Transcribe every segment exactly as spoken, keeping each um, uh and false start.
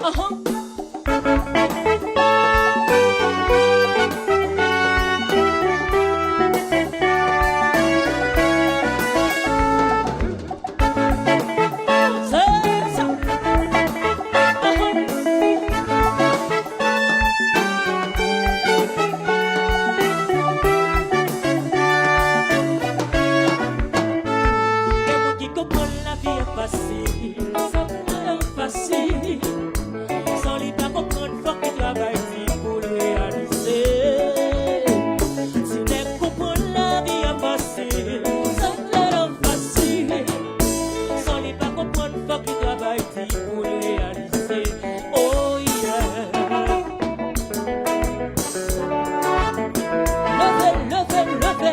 Ahan. Se sa. Ahan. Gen moun ki konprann lavi a fasil, sa pa fasil. San li pa konprann, fòk li travay di pou l reyalize. Si nèg konprann lavi a fasil, sa pa fasil. San li pa konprann, fòk li travay di pou l reyalize. Oh yeah. Leve, leve, leve.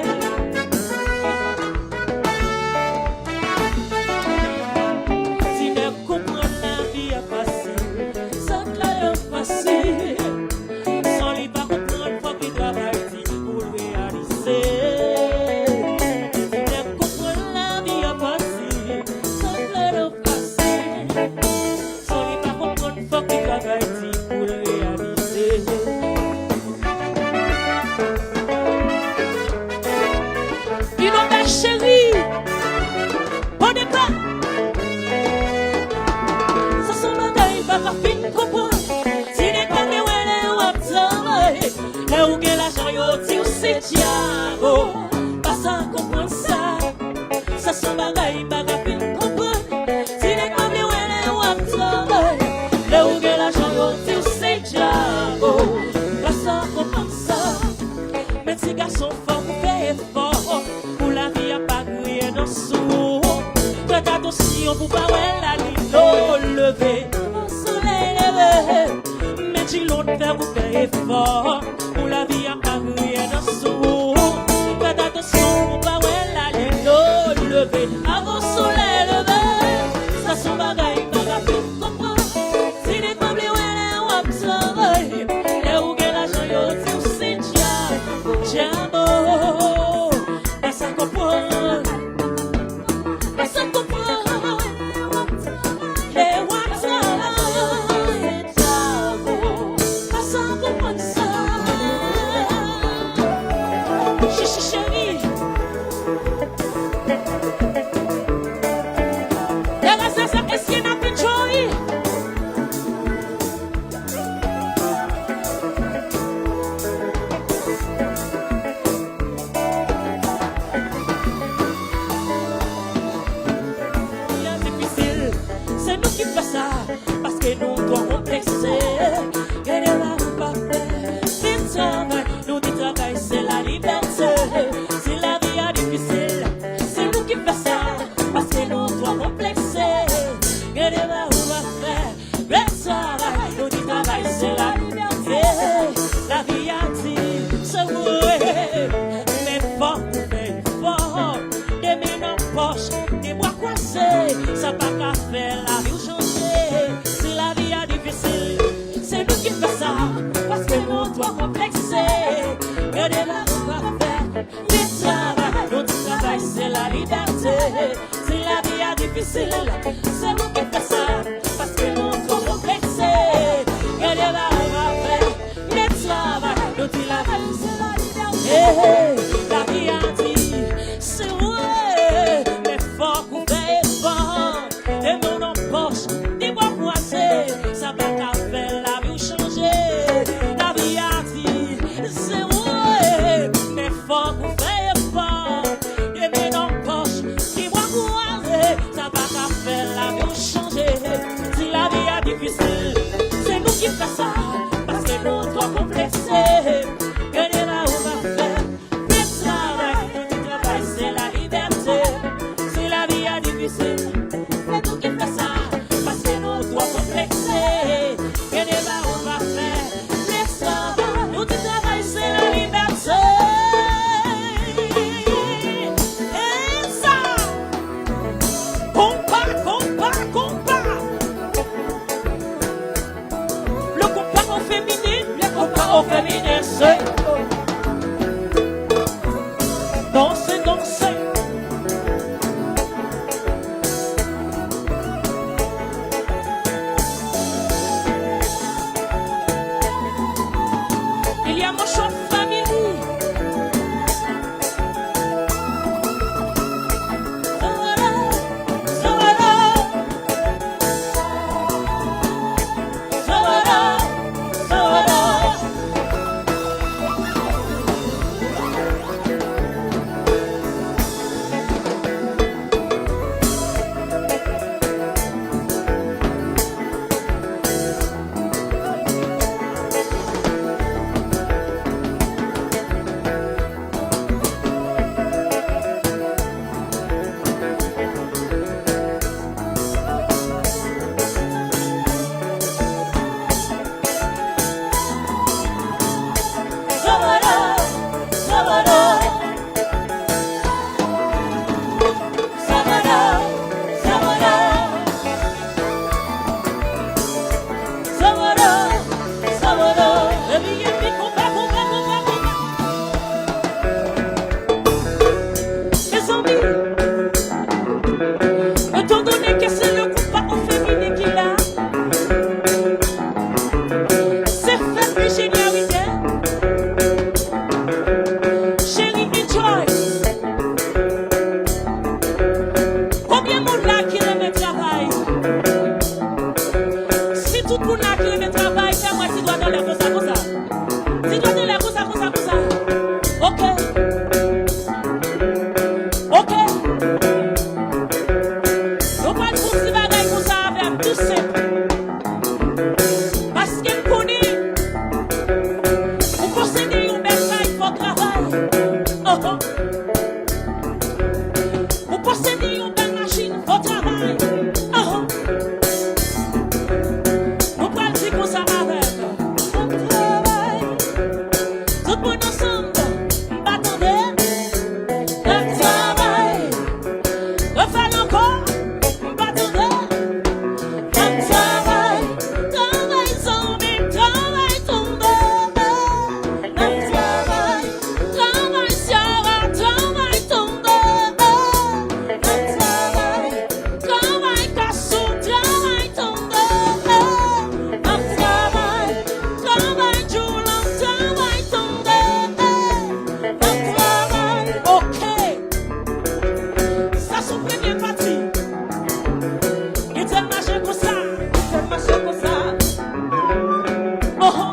Si nèg konprann lavi a fasil, sa pa fasil. San li pa konprann, fòk li travay di pou l reyalize. Si nèg konprann lavi a fasil, sa pa fasil. San li pa konprann, fòk li travay di pou l reyalize. Inonda cheri, bon depa. Sa se yon bagay m pa ka fin konprann. Ti nèg pa vle wè lè w ap travay. Lè ou gen lajan, yo di w se dyab. Pa sa konprann sa. Sa se yon bagay m pa ka fin konprann. Ti nèg pa vle wè lè w ap travay. Lè ou gen lajan, yo di w se dyab. Pa sa konprann sa. Men ti gason, fòk ou fè efò pou lavi a pa griyen dous ou. Fè atansyon pou pa wè lalin leve avan solèy leve. Men ti lòn fè ou fè efò pou lavi a pa griyen dous ou. Fè atansyon pou pa wè lalin leve avan solèy leve. Sa se yon bagay m pa ka fin konprann. Ti nèg pa vle wè lè w ap travay. Lè ou gen lajan, yo di w se dyab. Dyab. Pa sa konprann. Pa sa konprann. Lè w ap travay. Dyab. Pa sa konprann sa. Chichi cheri. Dèyè sa, sa, èske n ap enjoy? Li difisil, se nou ki fè sa, paske nou twò konplekse. Gade la ou pa fè, men travay, nou di travay se lalibète. Si lavi a difisil, se nou ki fè sa, paske nou twò konplekse. Gade la ou pa fè, men travay, nou di travay se lalibète. Lavi a di, se vre, men fòk ou fè efò. De men nan pòch, de bra kwaze, sa pa ka fè lavi w chanje. Si lavi a difisil, se nou ki fè sa, paske nou twò konplekse. Gade la ou pa fè, men travay, nou di travay se lalibète. Si lavi a difisil, se nou ki fè sa, paske nou twò konplekse. Gade la ou pa fè, men travay, nou di lavi se lalibète. Lavi a di, se vre, men fòk ou fè efò. De men w nan pòch, de bra kwaze, sa pa ka fè lavi w chanje. Lavi a di, se vre, men fòk ou fè efò. De men nan pòch, de bra kwaze, sa pa ka fè lavi w chanje. Si lavi a difisil, se nou ki fè sa, paske nou twò konplekse. Gade la ou pa fè, men travay, nou di travay se lalibète. Si lavi a difisil, se nou ki fè sa, paske nou twò konplekse. Gade la ou pa fè, men travay, nou di travay se lalibète. E sa, konpa, konpa, konpa. Le compas au féminin, le compas au féminin, c'est danser, danser. Étant donné que c'est le groupe Pafon Féminin qui est là, c'est fête de génialité. Chérie, enjoy. Konbyen moun la ki renmen travay? Si tout moun la ki renmen travay, fè m wè ti dwèt anlè konsa, konsa. Ti dwèt anlè konsa, konsa, konsa. Ok. Ok. Nou pral fè yon ti bagay konsa avè m, tou senp. Paske m konnen, pou posede yon bèl kay, fò travay. Oho. Pou posede yon bèl machin, fò travay. Oho. Nou pral di konsa avè m. N ap travay. Tout moun ansanm, m pa tande. N ap travay. Refè l ankò, m pa tande. N ap travay. Travay zanmi m, travay tande. N ap travay. Travay Ciara, travay tande. N ap travay. Travay Kasou, travay tande. N ap travay. Travay Djoulan, travay tande. N ap travay. Ok. Sa se yon premye pati. Kite l mache konsa. Kite l mache konsa. Oho.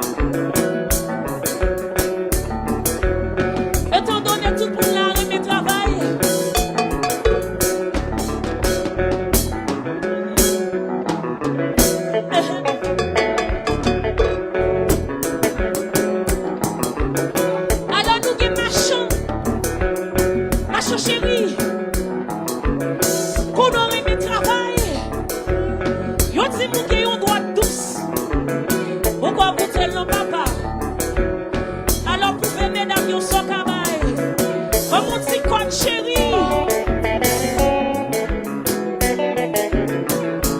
Etandone tout moun la renmen travay. Alò nou gen machan, machan cheri, konnen w renmen travay. Yo di m ou gen yon dwèt dous. Ou kwè w goute l non papa. Alò pwouve medam yo sa w ka bay. Ban m yon ti kòd cheri.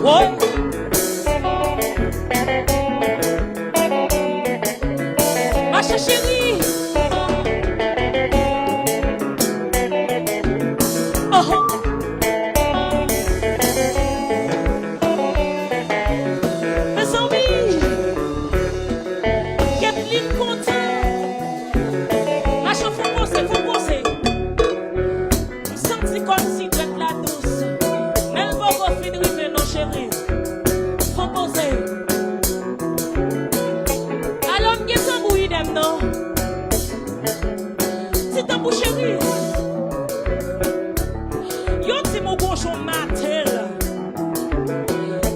Woy. Mache cheri. Oh. Mezanmi. Ketlin kontan. Mache fò poze, fò poze. M santi kòmsi dwèt la dous, men l poko fin rive non cheri. Fò poze. Alò m gen tanbou idèm non. Ti tanbou cheri. Yo di m ou gon jan w mate l.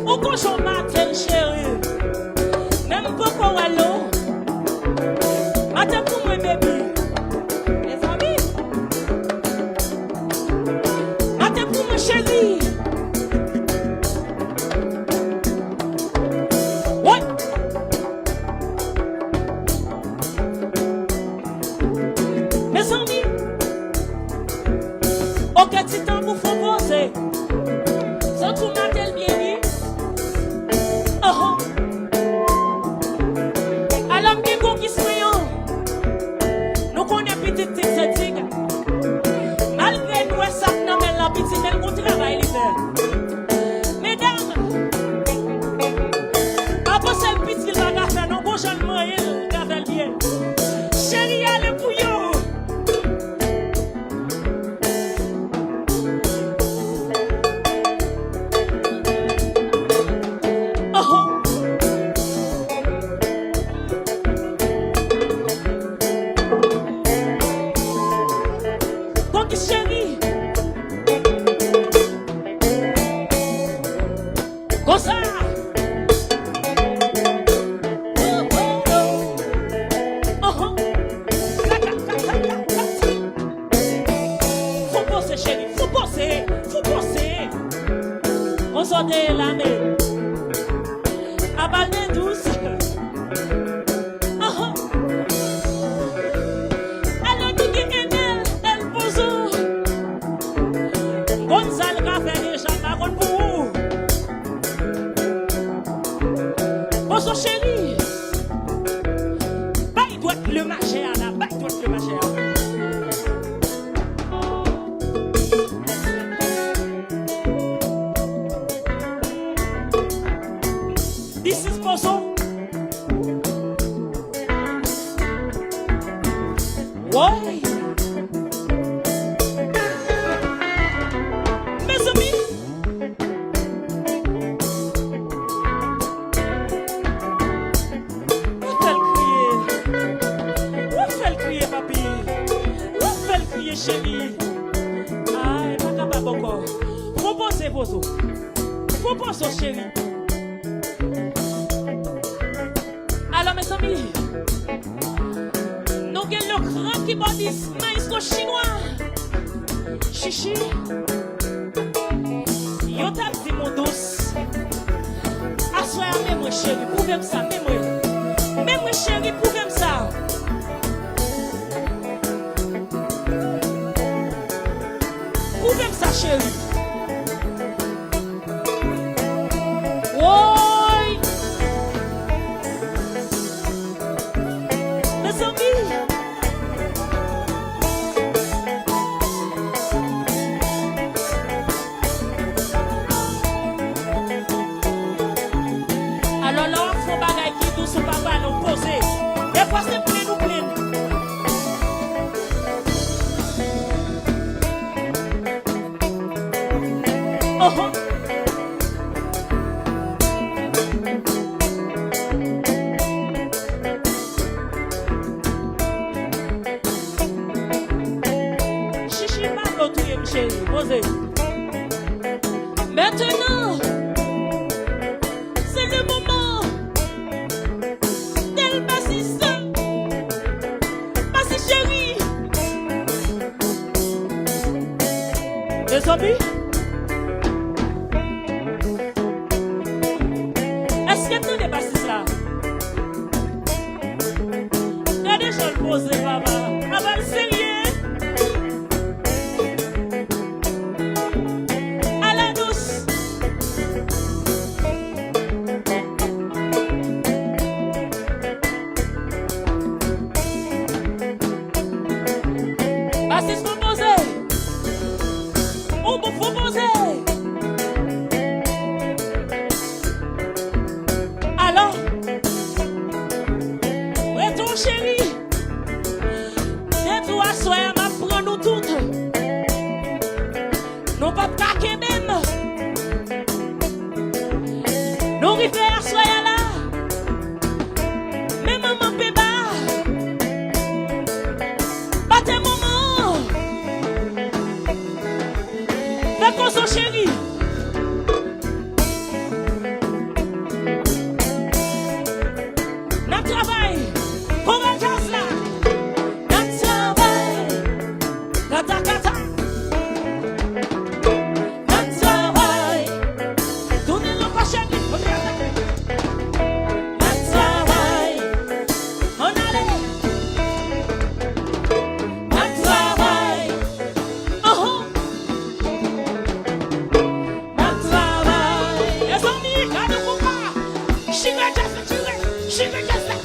Ou gon jan w mate l cheri. Men m poko wè l non. Mate pou mwen baby. Mezanmi. Mate pou mwen cheri. Woy. Mezanmi. Ok ti tanbou fò poze. Santi w mate l byen wi. Oho. Alò m gen gon kis mwen an. Nou konnen pitit tig se tig. Malgre nou wè sa k nan men l lan piti, men l gon travay li fè. Medam, pa panse l piti l pa ka fè non, gon jan l manyen l, l ka fè l byen. Cheri ale pou yo. Konsa. Fò poze cheri, fò poze, fò poze. Konsa w te ye la men. Apa l te dous. Aha. Alò nou gen Enel, El Pozo. M konn sa l ka fè deja, m pa konn pou ou. Pozo cheri. Bay dwèt le majè a la, bay dwèt le majè a. Cheri. Ay, pa kapab ankò. Pran poze, poze w. Pran poze w, cheri. Alò, mezanmi, nou gen le gran kibòdis, maestro chinwa. Chichi. Yo t ap di m ou dous. Aswè a, men mwen, cheri, pwouve m sa, men mwen. Men mwen, cheri, pwouve m sa. Pwouve m sa, cheri. Woy! Mezanmi! Alò, lè w ap fè yon bagay ki dous, ou pa pale, w poze. Defwa se plenn ou plenn. Oho. Chichi, pa vle w touye m, cheri. Poze. Maintenant, c'est le moment. Del Basis. Basis cheri. Mezanmi, èske n tande basis la? Gade jan l poze, papa. Apa l serye? Ala dous. Basis, pran poze. Ou bon, pran poze. Alò, rete w, cheri. Depi aswè a, m ap pran nou tout. Nou p ap ka kenbe m. Nou rive aswè a la. Men manman Peba. Bate manman an. Fè kozo, cheri. N ap travay. Koral djaz la. N ap travay. Kata, kata. N ap travay. Tounen lòt paj la. N ap travay. Ann ale. N ap travay. Anhan. N ap travay. Mezanmi, gade konpa. Chire djaz la, chire. Chire djaz la.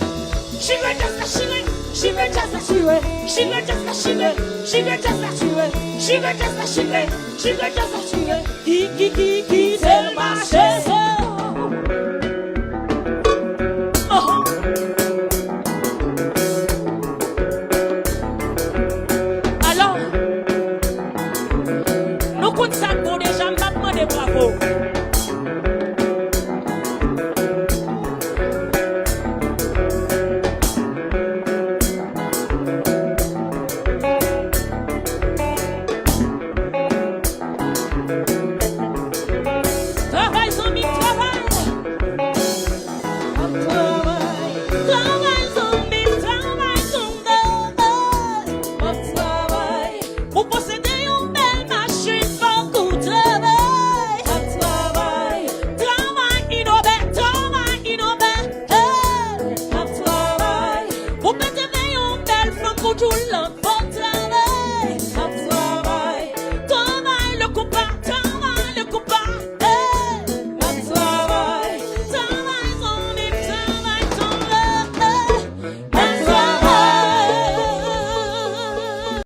Chire djaz la, chire. Chire djaz la, chire. Chire djaz la, chire. Chire djaz la, chire. Chire djaz la, chire. Chire djaz la, chire. Ki, ki, ki, ki, se mache.